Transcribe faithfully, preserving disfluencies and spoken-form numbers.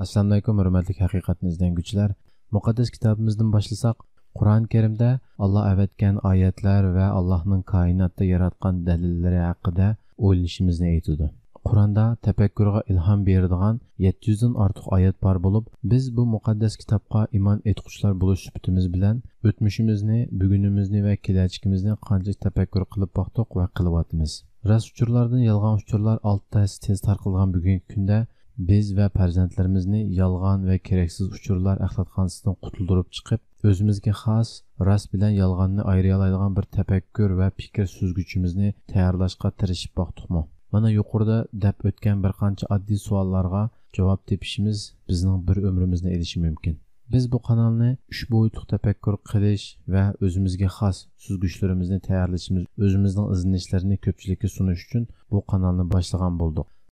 ئەسسالامۇئەلەيكۇم، ھۆرمەتلىك ھەقىقەتنى ئىزدەنگۈچىلەر. مۇقەددەس كىتابىمىزدىن باشلىساق، قۇرئان كەرىمدە ئاللا ئەۋەتكەن ئايەتلەر ۋە ئاللانىڭ كائىناتتا ياراتقان دەلىللىرى ھەققىدە ئويلىنىشىمىزنى ئېيتىدۇ. قۇرئاندا تەپەككۇرغا ئىلھام بېرىدىغان يەتتە يۈزدىن ئارتۇق ئايەت بار بولۇپ، بىز بۇ مۇقەددەس كىتابقا ئىمان ئېيتقۇچىلار بولۇش سۈپىتىمىز بىلەن ئۆتمۈشىمىزنى، بۈگۈنىمىزنى ۋە كېلەچىكىمىزنى قانچىلىك تەپەككۇر قىلىپ باقتۇق ۋە قىلىۋاتىمىز. راست ئۇچۇرلاردىن يالغان ئۇچۇرلار ئالتە ھەسسە تېز تارقىلغان بۈگۈنكى كۈندە بىز ۋە پەرزەنتلىرىمىزنى يالغان ۋە كېرەكسىز ئۇچۇرلار ئەخلەتخانىسىدىن قۇتۇلدۇرۇپ چىقىپ، ئۆزىمىزگە خاس، راست بىلەن يالغاننى ئايرىيالايدىغان بىر تەپەككۇر ۋە پىكىر سۈزگۈچىمىزنى تەييارلاشقا تىرىشىپ باقتۇقمۇ؟ مانا يۇقىرىدا دەپ ئۆتكەن بىر قانچە ئاددىي سوئاللارغا جاۋاب تېپىشىمىز بىزنىڭ بىر ئۆمرىمىزنى ئېلىشى مۇمكىن. بىز بۇ قانالنى ئۈچ بويۇتلۇق تەپەككۇر قىلىش ۋە ئۆزىمىزگە خاس سۈزگۈچلىرىمىزنى تەييارلىشىمىز، ئۆزىمىزنىڭ ئىزدىنىشلىرىنى كۆپچىلىككە سۇنۇش ئۈچۈن بۇ قانالنى باشلىغان بولدۇق.